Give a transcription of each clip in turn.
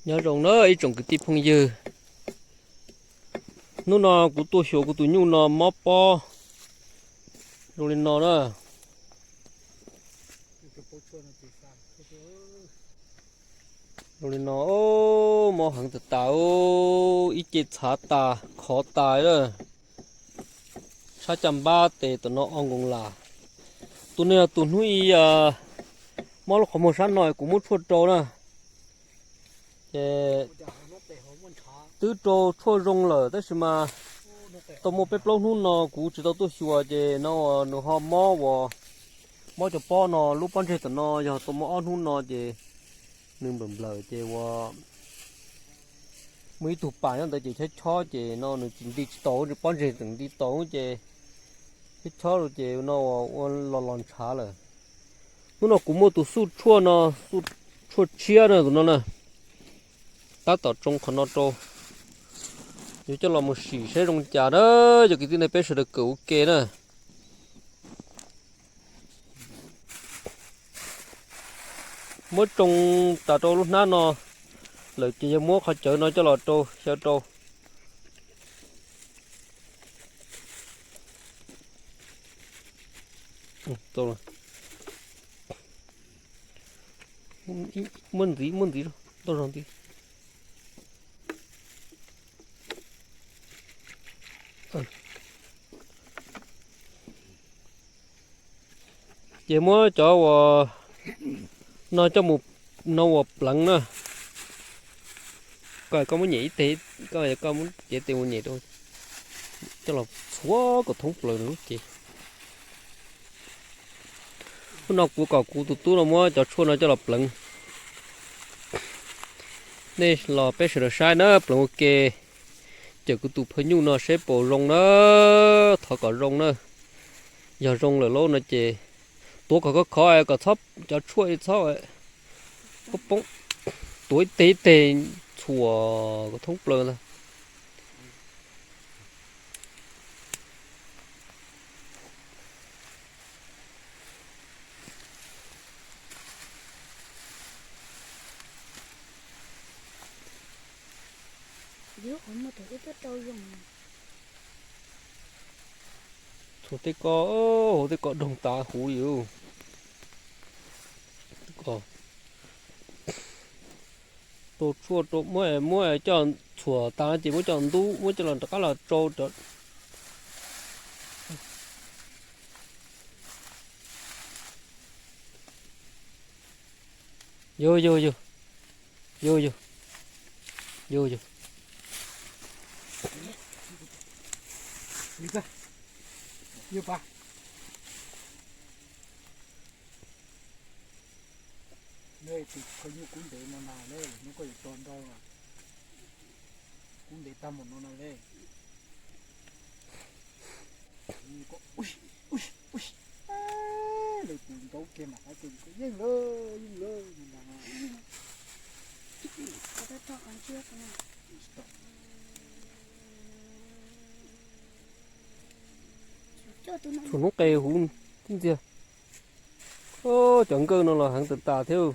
Nyob zoo na ib tsoom kwv tij phooj ywg, hnub no kuv tuaj xyuas kuv tus nyuj no mob pob zoo li no na. Zoo li no, mob heev tas tas, ib ce txhav tas khov tas na. Sab caj npab tes tom no o nkoos las. Tus no yog tus hnub i mob lub qhov muag sab no kuv muab tshuaj rau na. Ces twb rau tshuaj zoo lawm tab sis mas tau muaj peb plaub hnub no kuv tsis tau tuaj xyuas ces no nws ho mob uas mob cov pob no, lub pob ntseg tom no yog tau muaj ob hnub no ces nws nplawm nplawm ces uas muaj ib tug pas nyob ntawd ces chob chob ces no nws tsis nti tsis tau, pob ntseg tseem nti tau ces chob chob ces no ua los los ntshav lawm. Hnub no kuv muaj tus xuj tshuaj no, xuj tshuaj tshiab na tus no na, tab tom tsoo qhov no rau, yuav coj los mus sim saib zoo cas na. Yog kwv tij neej peb sawv daws kawm ua ke na. Muab tsoo tas rau lub hnab no lawm ces yog muab qhov cawv no coj los rau xyaw rau. Muab ntxiv, muab ntxiv, ntau zog ntxiv. Ces muab cov uas no coj mus no uas pleev na. Koj, koj muab nyem ib teg, koj, koj muab cev tes mus nyem rau, coj los txhuav kom thoob plaws nws lub cev. Hnub no kuv kom kuv tus tub no muab cov tshuaj no coj los pleev. Nej los peb sawv daws saib na, pleev ua ke, cawm kuv tus phaj nyuj no seb puas zoo na, thov kom zoo na. Yog zoo lawm lauj no ces tuav kom khov khov kom txhob, cov tshuaj txhob poob, tuav ib teg ib teg txhuam kom thoob plaws ntag. Txhuam tej ko, hauv tej ko doog tas huv li. Rau tshuaj rau muab, muab coj txhuam tas ces muab coj ntub, muab coj los rov qab los tsau. Yog, yog, yog. Yog, yog. Yog, yog. Tus phaj nyuj kub ntev no na le, hnub koj yuav tso nrau, kub ntev tag npaum no na le. Lawv tus ntaub kiag mas qab ces yeej lawm, yeej lawm. Tshuav hnub qes huv ntxiag. Cov nkawj no los heev tas tas thiab.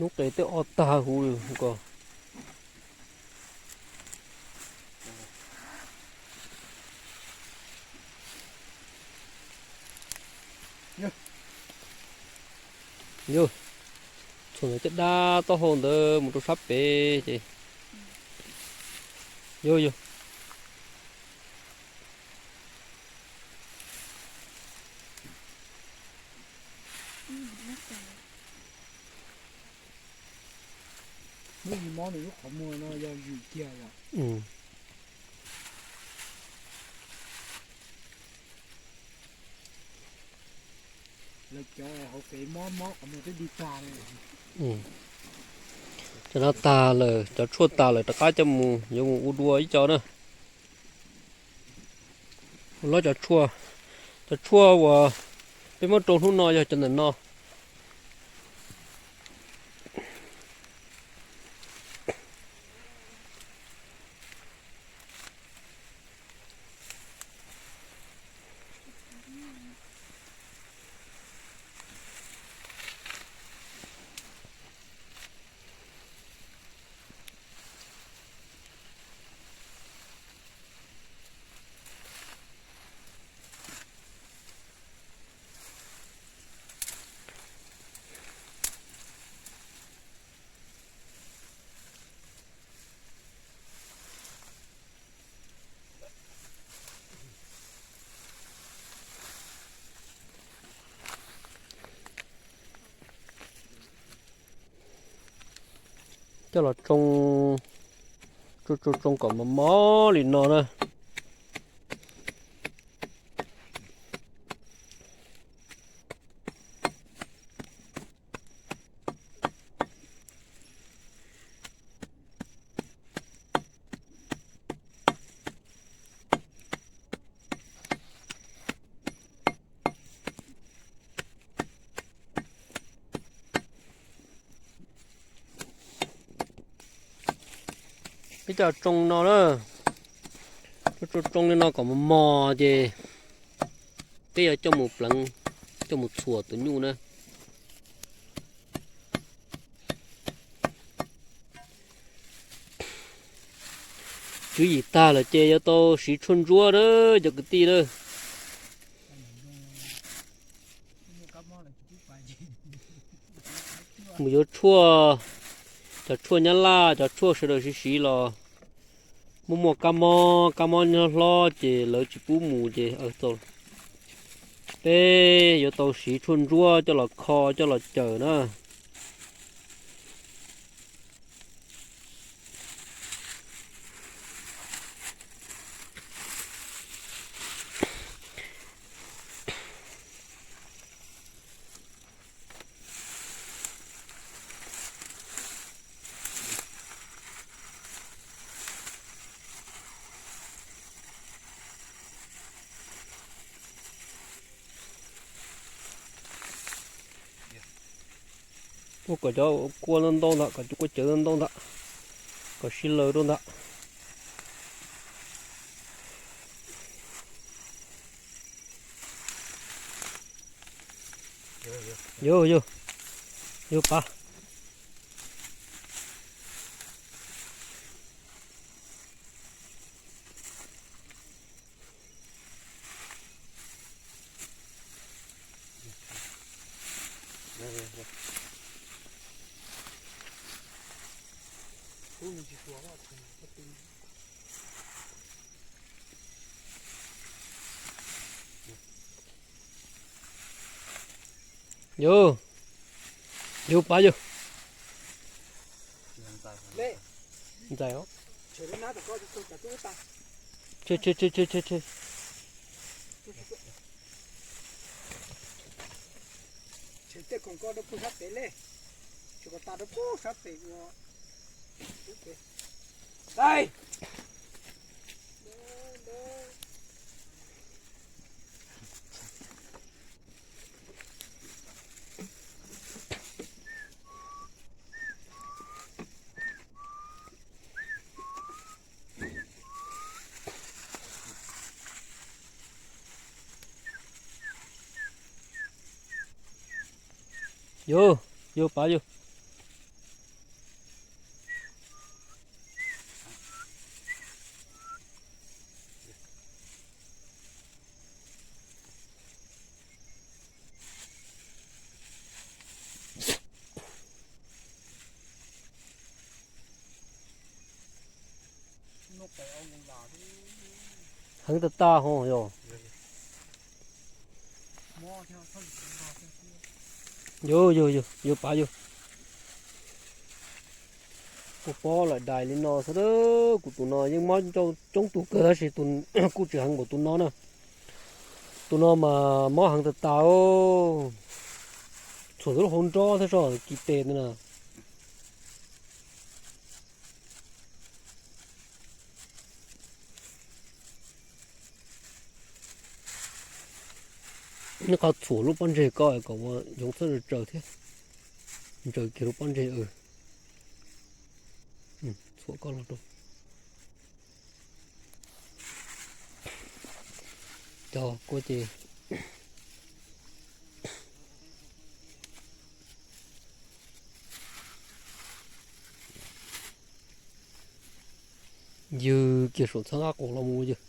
Hnub qes tej o tag huv li ko. Yog, txhuam ntawd caj dab taub hau ntawd mus rau sab pem ces. Yog, yog. Hnub i mob nws lub qhov muag no yog zwm kiag yom. Lawv cov hauv kev mob mob qhov muag twb dig tag li. Cov no tag lawm, cov tshuaj tag lawm rov qab coj mus yuav mus ua dua ib co na. Ua lawm cov tshuaj, cov tshuaj uas peb muab rau hnub no yog cov ntawm no. Coj los tsoo, tsoo tsoo tsoo kom mos mos li no na. Peb coj tsoo no na, tsoo tsoo li no kom mos mos ces peb yuav coj mus pleev, coj mus txhuam tus nyuj na. Tswv yim tag lawm ces yuav tau siv tshuaj ntsuab na cov kwv tij na. Mus yuav tshuaj, cov tshuaj nyab laj, cov tshuaj sawv daws siv siv los muaj muaj kab mob, kab mob nyob hlob ces lawv tsis pub mus ces txaus. Peb yuav tau siv tshuaj ntsuab coj los kho coj los cawm na. Ua kom cov kua ntau ntau ntawm, kom cov kua cawv ntau ntawm, kom sib law rau ntawm. Yus, yus, yus pav. Yus, yus pav yus. Ntxais os. Tshe, tshe, tshe, tshe, tshe, tshe. Tshem tej khoom ko rau puag sab pem le, tshem kom tas rau puag sab pem ua. Dai. Yus, yus pav yus. Heev tag tag ho yog. Yus, yus, yus, yus pav yus. Kuv pob lawm dais li no xwb, kuv tus no yeej mob coob tus kawg tab sis kuj tsis heev npaum tus no na. Tus no mas mob heev tas tas, txhuam lub hauv nrob thiab so kis tes na. Neb qhov txhuam lub pob ntseg ko kom ua yoov txhob tsaws thiab. Ntsaws kiag lub pob ntseg. Txhuam koj los rau. Cov kua ces ywg kiag saum txhab nqaj qus los mus ywg.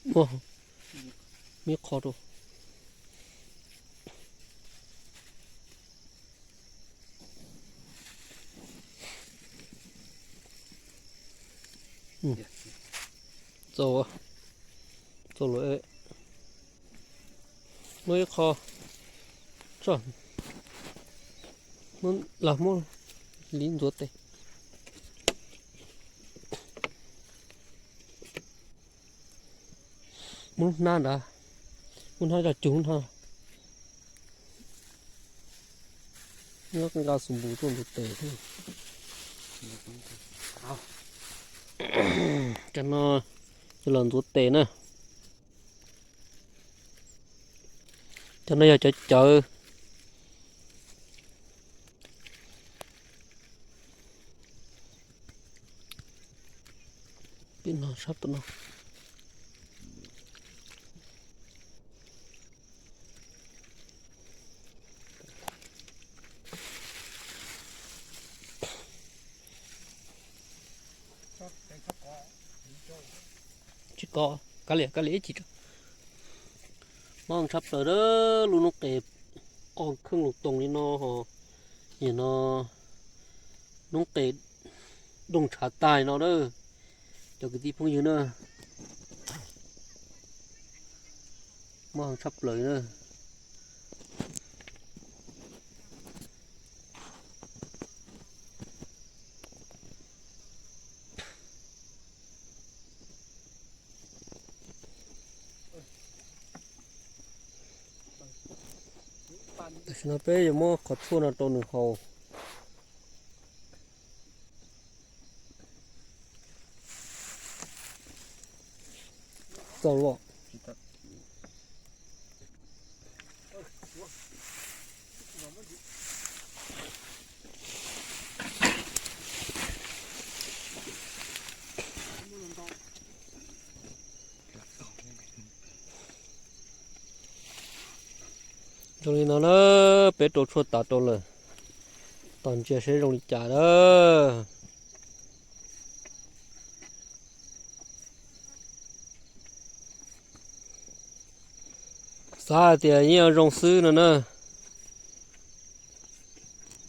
Muab, muab qho rau. Txaus, txaus lawm. Muab ib qho, muab, muab li ntxuav tes. Muab lub hnab nrad, muab hnab coj cug hnab. Nqa xus npus tuaj ntxuav tes. Cov no yog los ntxuav tes na. Cov no yog cov cawv. Peb no sab tom no. Tsis ko, kav liam, kav liam ib chim. Mob tshaj plaws lub noob qes qoj kheej lus toos li no ho. Yog no noob qes dooj ntshav tag no na, cov kwv tij phooj ywg na. Mob tshaj plaws na. Tam sim no peb yuav muab qhov tshuaj no rau nws haus. Txaus los. Zoo li no na, peb rau tshuaj tas rau lawm. Tos ntsia seb zoo li cas na. Xav hais tias yeej zoo xwb no na.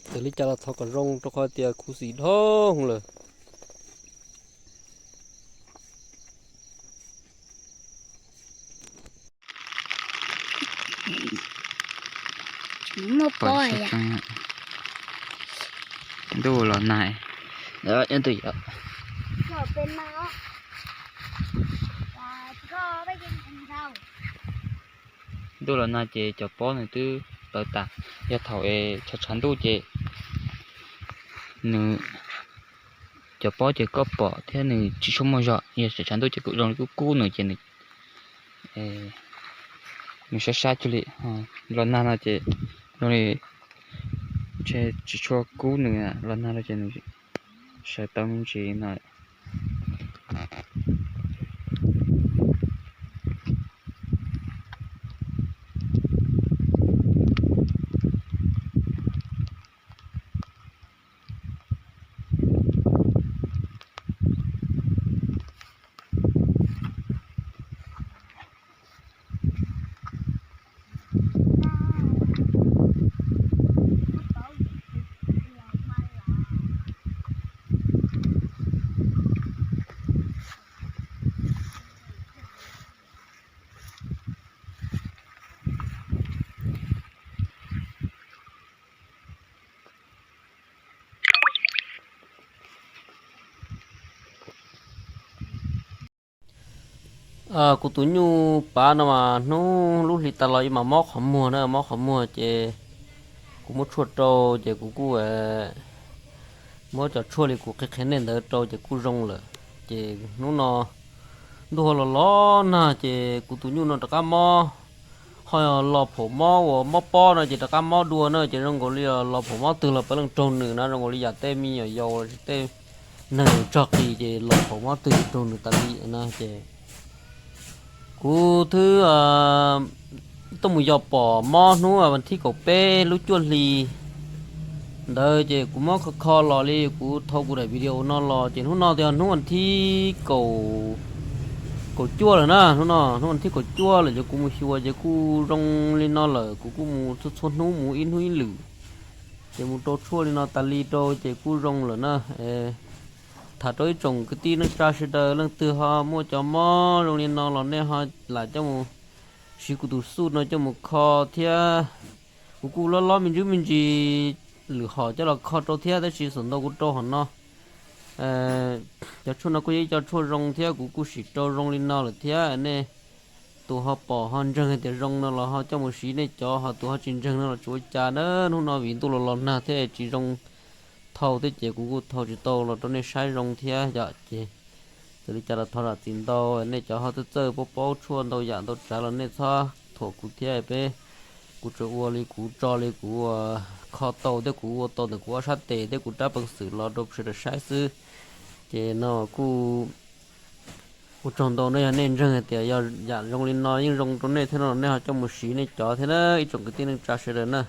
Txawm li cas los thov kom zoo rau qhov tias khuv xim dhau lawm. Ntuj los nag, ib tug yog. Ntuj los nag ces cov pob nws twb tawv tas, yog thaum es tshav tshav ntuj ces nws, cov pob ces koj pom thiab nws tsis tshua muaj zog, yog tshav tshav ntuj ces kuj zoo li kub kub nws ces nws, nws sab sab cuag li. Los nag no ces zoo li ntshe tsis tshua kub nws, los nag no ces nws sawv tau me ntsis no. Kuv tus nyuj pav no mas hnub lub hli tas los ib mam mob qhov muag na, mob qhov muag ces kuv muab tshuaj rau ces kuv kuj muab cov tshuaj li kuv qhia qhia nej ntawd rau ces kuj zoo lawm. Ces hnub no ntuj los los nag ces kuv tus nyuj no rov qab mob, ho los phaum mob uas mob pob no ces rov qab mob dua na, ces zoo nkaus li los phaum mob twg los puav leej raug nws na, zoo nkaus li yam tej me nyuam yaus los sis tej neeg tsog qis ces los phaum mob twg ces raug nws tas li na. Ces kuv twb tuaj mus yos pom mob hnub vas thib kaum peb lub cuaj hli ntawd ces kuv muab kho kho los li kuv thaum kuv daim video no los ces hnub no yog hnub vas thib kaum cuaj lawm na, hnub no hnub vas thib kaum cuaj lawm ces kuv mus xyuas ces kuj zoo li no lawm, kuv kuj mus txhua txhua hnub mus ib hnub ib lwm, ces mus rau tshuaj li no tas li rau ces kuj zoo lawm na. Tham rau ib tsoom kwv tij neej tsa sawv daws, leej twg ho muaj cov mob zoo li no los nej ho lam coj mus siv kuv tus xuj no coj mus kho thiab. Kuv kuj lob lob me ntsis me ntsis lwm hom coj los kho rau thiab, tab sis xom ntau kuv rau hom no. Cov tshuaj no kuj yog ib co tshuaj zoo thiab kuv kuj sim rau zoo li no lawm thiab. Nej tus ho pom ho ntseeg tias zoo no los ho coj mus siv nej cov, ho tus ho tsis ntseeg no los tsis ua cas na. Hnub no vim ntuj los los nag thiab tsis zoo thau thiab ces kuv kuj thau tsis tau los rau nej saib zoo thiab yom. Ces txawm li cas los thov zam txim ntau, nej cov ho txawj txawj paub paub tshuaj ntau yam ntau tsav los nej txhob thuam kuv thiab peb. Kuv tsuas ua li kuv tso li kuv kho tau thiab kuv ua tau ntawm kuv ob sab tes thiab kuv rab peev xwm los rau sawv daws saib xwb. Ces no kuj ua tsaug ntau na, yog nej ntseeg hais tias yog yam zoo li no yeej zoo rau nej thiab no nej ho coj mus siv nej cov thiab na ib tsoom kwv tij neej tsa sawv daws na.